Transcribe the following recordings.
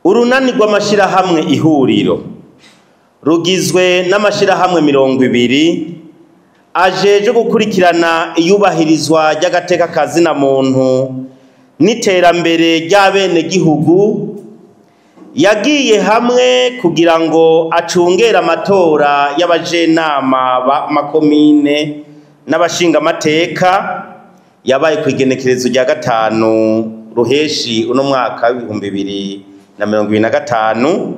Urunani rw'amashirahamwe Ihuriro rugizwe n'amashirahamwe 20 ajeje gukurikirana iyubahirizwa ry'agateka kazina muntu n'iterambere ry'abenegihugu, yagiye hamwe kugira ngo acungere amatora y'abajenama ba makomine n'abashingamateka yabaye ku igenekerezo rya 5 ruheshi uno mwaka w'2025.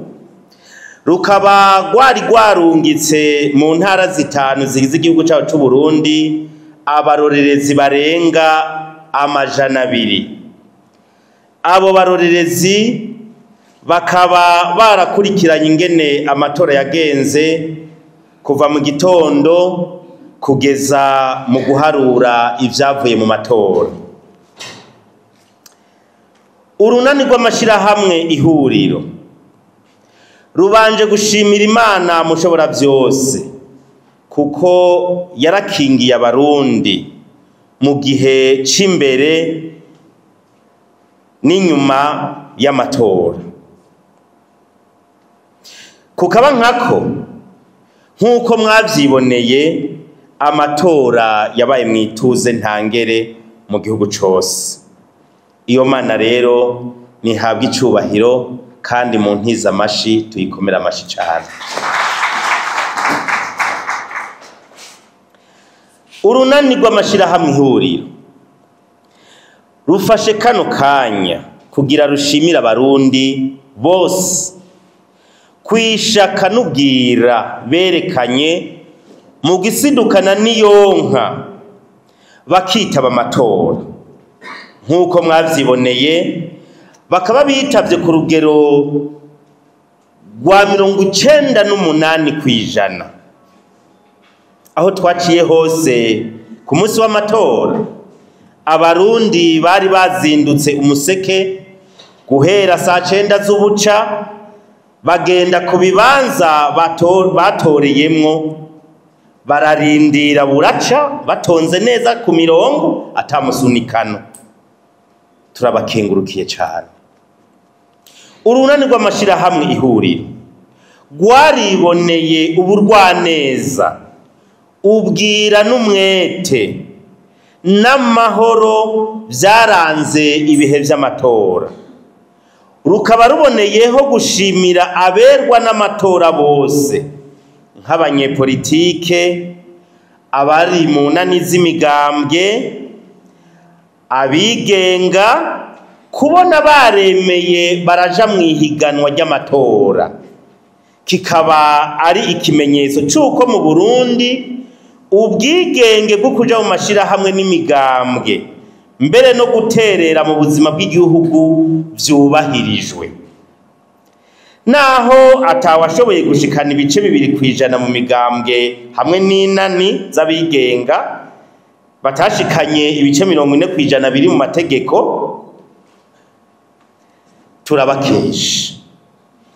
Rukaba rwari rwarungitse mu ntara 5 zigize igihugu cyacu c'u Burundi abarorerezi barenga 200. Abo barorerezi bakaba barakurikiranye ingene amatora yagenze kuva mu gitondo kugeza mu guharura ivyavuye mu matora. Urunani rw'amashirahamwe Ihuriro rubanje gushimira Imana mushobora byose kuko yarakingiye abarundi mu gihe c'imbere n'inyuma y'amatora. Kukaba nkako nk'uko mwavyiboneye, amatora yabaye mwituze ntangere mu gihugu cose. Iyo mana rero nihabwa icubahiro kandi mu ntiza amashi tuyikomera amashi cane. Urunani rw'amashirahamwe Ihuriro rufashe kano kanya kugira rushimira abarundi bose kwishaka n'ubwira berekanye mu gisidukana n'iyonka bakitaba amatora nk'uko mwavyiboneye, bakaba bitavye ku rugero rwa 98%. Aho twaciye hose ku munsi w'amatora, abarundi bari bazindutse umuseke guhera saa 9 z'ubuca bagenda ku bibanza batoreyemwo, bararindira buraca batonze neza ku mirongo atamusunikano. Turabakengurukiye cyane. Urunani rw'amashirahamwe Ihuriro rwariboneye uburwaneza, ubwira n'umwete n'amahoro byaranze ibihe vy'amatora. Rukaba ruboneyeho gushimira aberwa n'amatora bose nk'abanyepolitike, abari mu nani z'imigambwe, abigenga, kubona baremeye baraja mu ihiganwa ry'amatora, kikaba ari ikimenyetso c'uko mu Burundi ubwigenge bwo kuja mu mashirahamwe n'imigambwe mbere no guterera mu buzima bw'igihugu vyubahirijwe. Naho atawashoboye gushikana ibice 2% mu migambwe hamwe n'inani z'abigenga batashikanye ibice 40% biri mu mategeko, turabakesha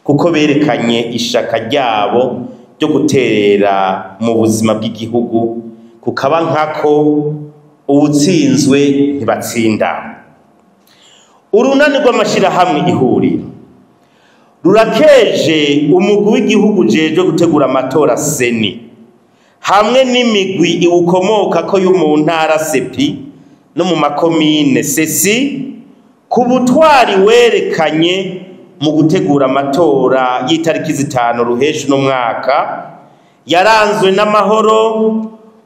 kuko berekanye ishaka ryabo ryo guterera mu buzima bw'igihugu, kukaba nkako uwutsinzwe ntibatsinda. Urunani rw'amashirahamwe Ihuriro rurakeje umugwi w'igihugu ujejwe gutegura amatora seni hamwe n'imigwi iwukomoka ko yo mu ntara sepi no mu makomine sesi ku butwari werekanye mu gutegura amatora y'itariki 5 ruheshi no mwaka, yaranzwe n'amahoro,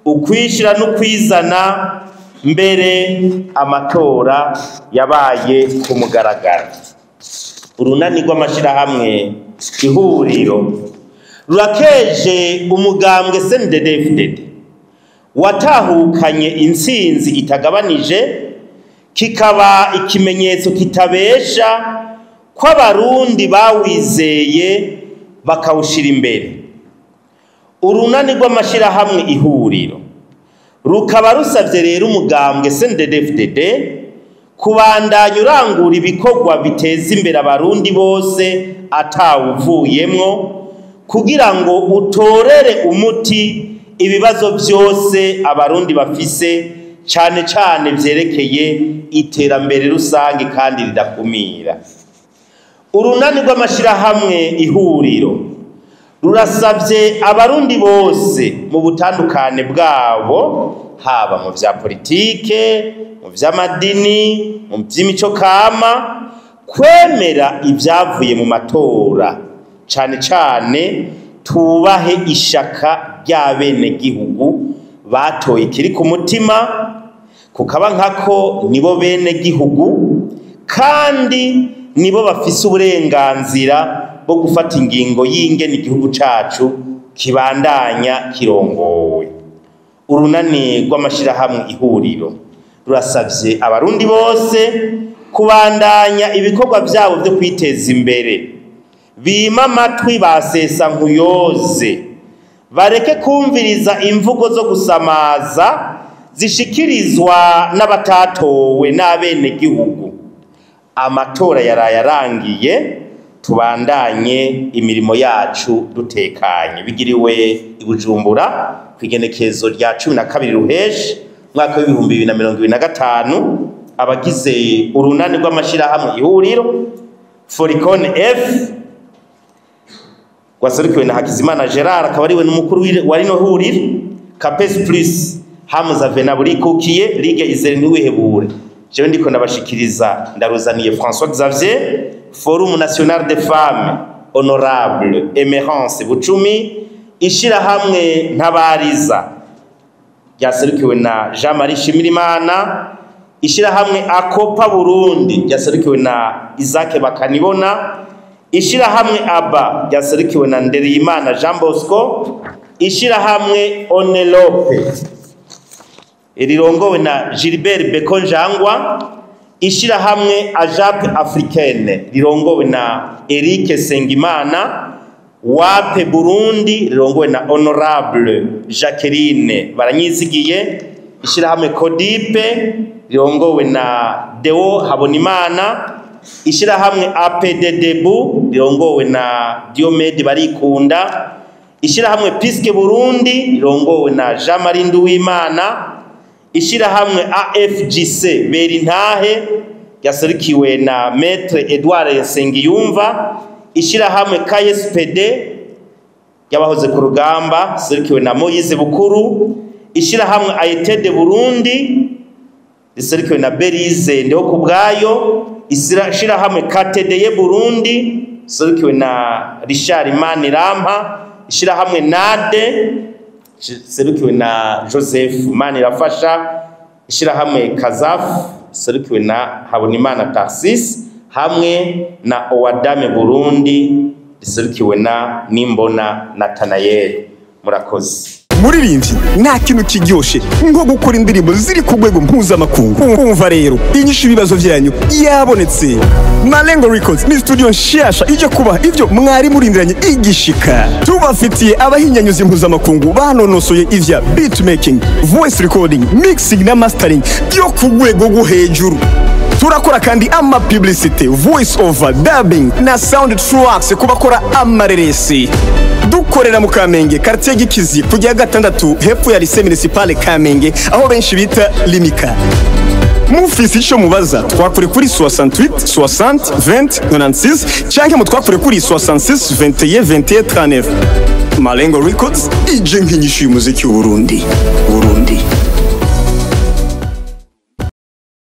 ukwishira n'ukwizana, mbere amatora yabaye ku mugaragaro. Urunani rw'amashirahamwe Ihuriro rurakeje umugambwe CNDD-FDD watahukanye intsinzi itagabanije, kikaba ikimenyetso kitabesha ko abarundi bawizeye bakawushira imbere. Urunani rw'amashirahamwe Ihuriro rukaba rusavye rero umugambwe CNDD-FDD kubandanya urangura ibikorwa biteza imbere abarundi bose atawuvuyemwo, kugira ngo utorere umuti ibibazo byose abarundi bafise, cane cane vyerekeye iterambere rusange kandi ridakumira. Urunani rw'amashirahamwe Ihuriro rurasabye abarundi bose mu butandukane bwabo, haba mu vya politike, mu vy'amadini, mu vy'imico kama, kwemera ivyavuye mu matora, cane cane tubahe ishaka ry'abenegihugu batoye ikiri ku mutima, kukaba nkako nibo benegihugu kandi nibo bafise uburenganzira bwo gufata ingingo y'ingene igihugu cacu kibandanya kirongowe. Urunani rw'amashirahamwe Ihuriro rurasavye abarundi bose kubandanya ibikorwa vyabo vyo kwiteza imbere, bima amatwi basesa nkuyoze, bareke kumviriza imvugo zo gusamaza zishikirizwa n'abatatowe n'abenegihugu. Amatora yaraye arangiye, tubandanye imirimo yacu dutekanye. Bigiriwe i Bujumbura kw'igenekezo rya 12 Ruheshi mwaka w'2025. Abagize urunani rw'amashirahamwe Ihuriro, Foricon F rwaserukiwe na Hakizimana Gerard, akaba ariwe n'umukuru wa rino huriro, Capes Plus Hamza Venaburikukiye, Ligue Izere Ntiwihebure. Jewe ndiko ndabashikiriza Ndaruzaniye François Xavier, Forum National des Femmes Honorable Emerance Bucumi, ishirahamwe Ntabariza ryaserukiwe na Jean Marie Shimirimana, ishirahamwe Akopa Burundi ryaserukiwe na Isaac Bakanibona, ishirahamwe ABA ryaserukiwe na Ndereyimana Jean Bosco, ishirahamwe Onelope rirongowe na Gilbert Bekonjangwa, ishirahamwe Ajap Africaine rirongowe na Eric Sengimana, Wape Burundi rirongowe na Honorable Jacqueline Baranyizigiye, ishirahamwe Kodipe rirongowe na Deo Habonimana, ishirahamwe APDDBU rirongowe na Diomede Barikunda, ishirahamwe Piske Burundi rirongowe na Jean Marie Nduwimana, ishirahamwe AFGC Berintahe yaserukiwe na Maître Edouard Nsengiyumva, ishirahamwe KSPD y'abahoze ku rugamba serukiwe na Moise Bukuru, ishirahamwe AETD Burundi riserukiwe na Berize Ndeho kubwayo, ishirahamwe KTDY Burundi serukiwe na Richard Manirama, ishirahamwe NADE serukiwe na Joseph Manirafasha, ishirahamwe Kazaf serukiwe na Habonimana Tarsis, hamwe na Owadame Burundi riserukiwe na Nimbona Nathanael. Murakoze. Muririmbyi, nta kintu kiryoshe nko gukora indirimbo ziri ku rwego mpuzamakungu. Umva rero, inyishu ibibazo vyanyu yabonetse. Malengo Records ni studio nshasha ije kubaha ivyo mwari murindiranye igishika. Tubafitiye abahinyanyuzi mpuzamakungu banonosoye ivya beatmaking, voice recording, mixing na mastering byo ku rwego rwo hejuru. Turakora kandi ama publicity, voice over, dubbing na sound tracks ku bakora amareresi. Dukorera mu Kamenge, quartier Gikizi, kujya gatandatu hepfo ya lycée municipale Kamenge, aho benshi bita Limika. Mufise ico mubaza, twakure kuri 68 60 20 96 canke mutwakure kuri 66 21 21 39. Malengo Records ije nk'inyishu y'umuziki w'Uburundi. Burundi.